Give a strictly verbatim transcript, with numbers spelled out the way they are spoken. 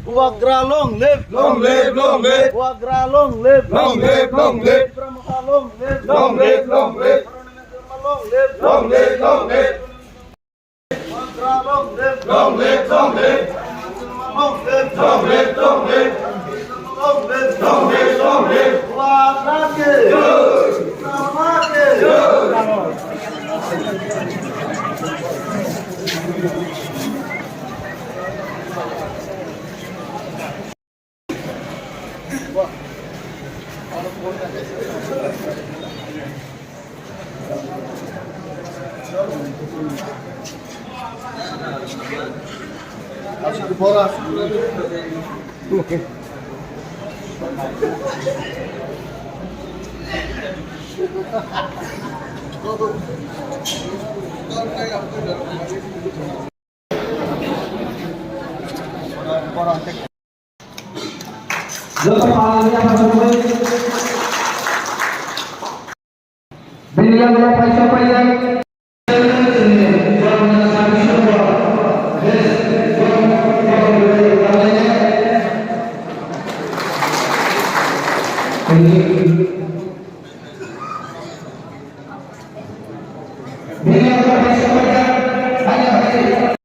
Bubagra long live! Long live, long live! Bubagra long live! Long live, long live! Tipra Motha long live! Long live, long live! Arunachal long live! Long live, long live! Bubagra long live! Long live, long live! Long live, long live, long live! Long live, long live, long live! Bubagra ki! Jai! Tipra Motha ki! Jai! Joto pal ya, pal ya. Bini yang lo paisa paisa.